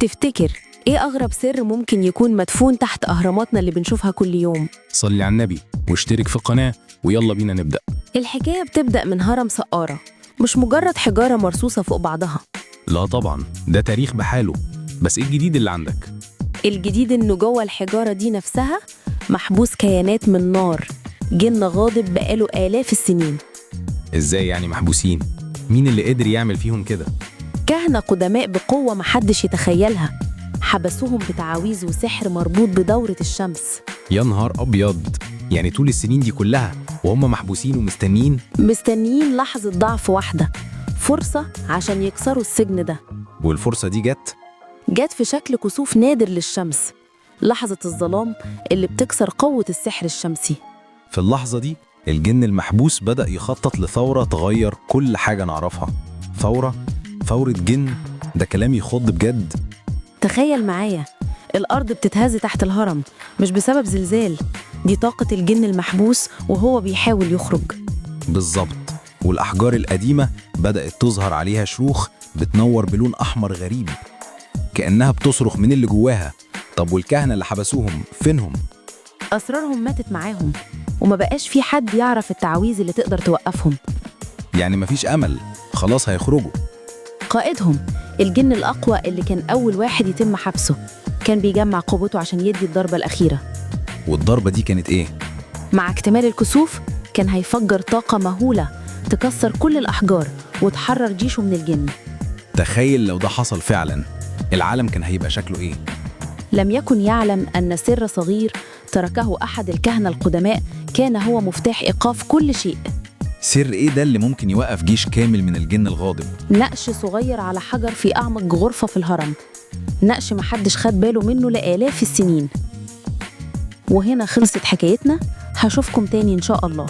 تفتكر إيه أغرب سر ممكن يكون مدفون تحت أهراماتنا اللي بنشوفها كل يوم؟ صلي على النبي واشترك في القناة، ويلا بينا نبدأ. الحكاية بتبدأ من هرم سقارة، مش مجرد حجارة مرصوصة فوق بعضها. لا طبعا، ده تاريخ بحاله. بس ايه الجديد اللي عندك؟ الجديد إنه جوه الحجارة دي نفسها محبوس كيانات من نار، جن غاضب بقاله آلاف السنين. ازاي يعني محبوسين؟ مين اللي قدر يعمل فيهم كده؟ كهنة قدماء بقوة محدش يتخيلها، حبسوهم بتعاويذ وسحر مربوط بدورة الشمس. يا نهار ابيض، يعني طول السنين دي كلها وهم محبوسين ومستنيين؟ مستنيين لحظة ضعف واحدة، فرصة عشان يكسروا السجن ده. والفرصة دي جت؟ جت في شكل كسوف نادر للشمس، لحظة الظلام اللي بتكسر قوة السحر الشمسي. في اللحظة دي الجن المحبوس بدأ يخطط لثورة تغير كل حاجة نعرفها. ثورة؟ ثورة جن؟ ده كلام يخض بجد. تخيل معايا، الأرض بتتهز تحت الهرم مش بسبب زلزال، دي طاقة الجن المحبوس وهو بيحاول يخرج. بالظبط، والأحجار القديمة بدأت تظهر عليها شروخ بتنور بلون أحمر غريب، كأنها بتصرخ من اللي جواها. طب والكهنة اللي حبسوهم فينهم؟ أسرارهم ماتت معاهم، وما بقاش في حد يعرف التعاويذ اللي تقدر توقفهم. يعني مفيش أمل، خلاص هيخرجوا. قائدهم الجن الأقوى اللي كان أول واحد يتم حبسه، كان بيجمع قوته عشان يدي الضربة الأخيرة. والضربة دي كانت إيه؟ مع اكتمال الكسوف كان هيفجر طاقة مهولة تكسر كل الأحجار وتحرر جيشه من الجن. تخيل لو ده حصل فعلا، العالم كان هيبقى شكله إيه؟ لم يكن يعلم أن سر صغير تركه أحد الكهنة القدماء كان هو مفتاح إيقاف كل شيء. سر إيه ده اللي ممكن يوقف جيش كامل من الجن الغاضب؟ نقش صغير على حجر في أعمق غرفة في الهرم، نقش محدش خد باله منه لآلاف السنين. وهنا خلصت حكايتنا، هشوفكم تاني إن شاء الله.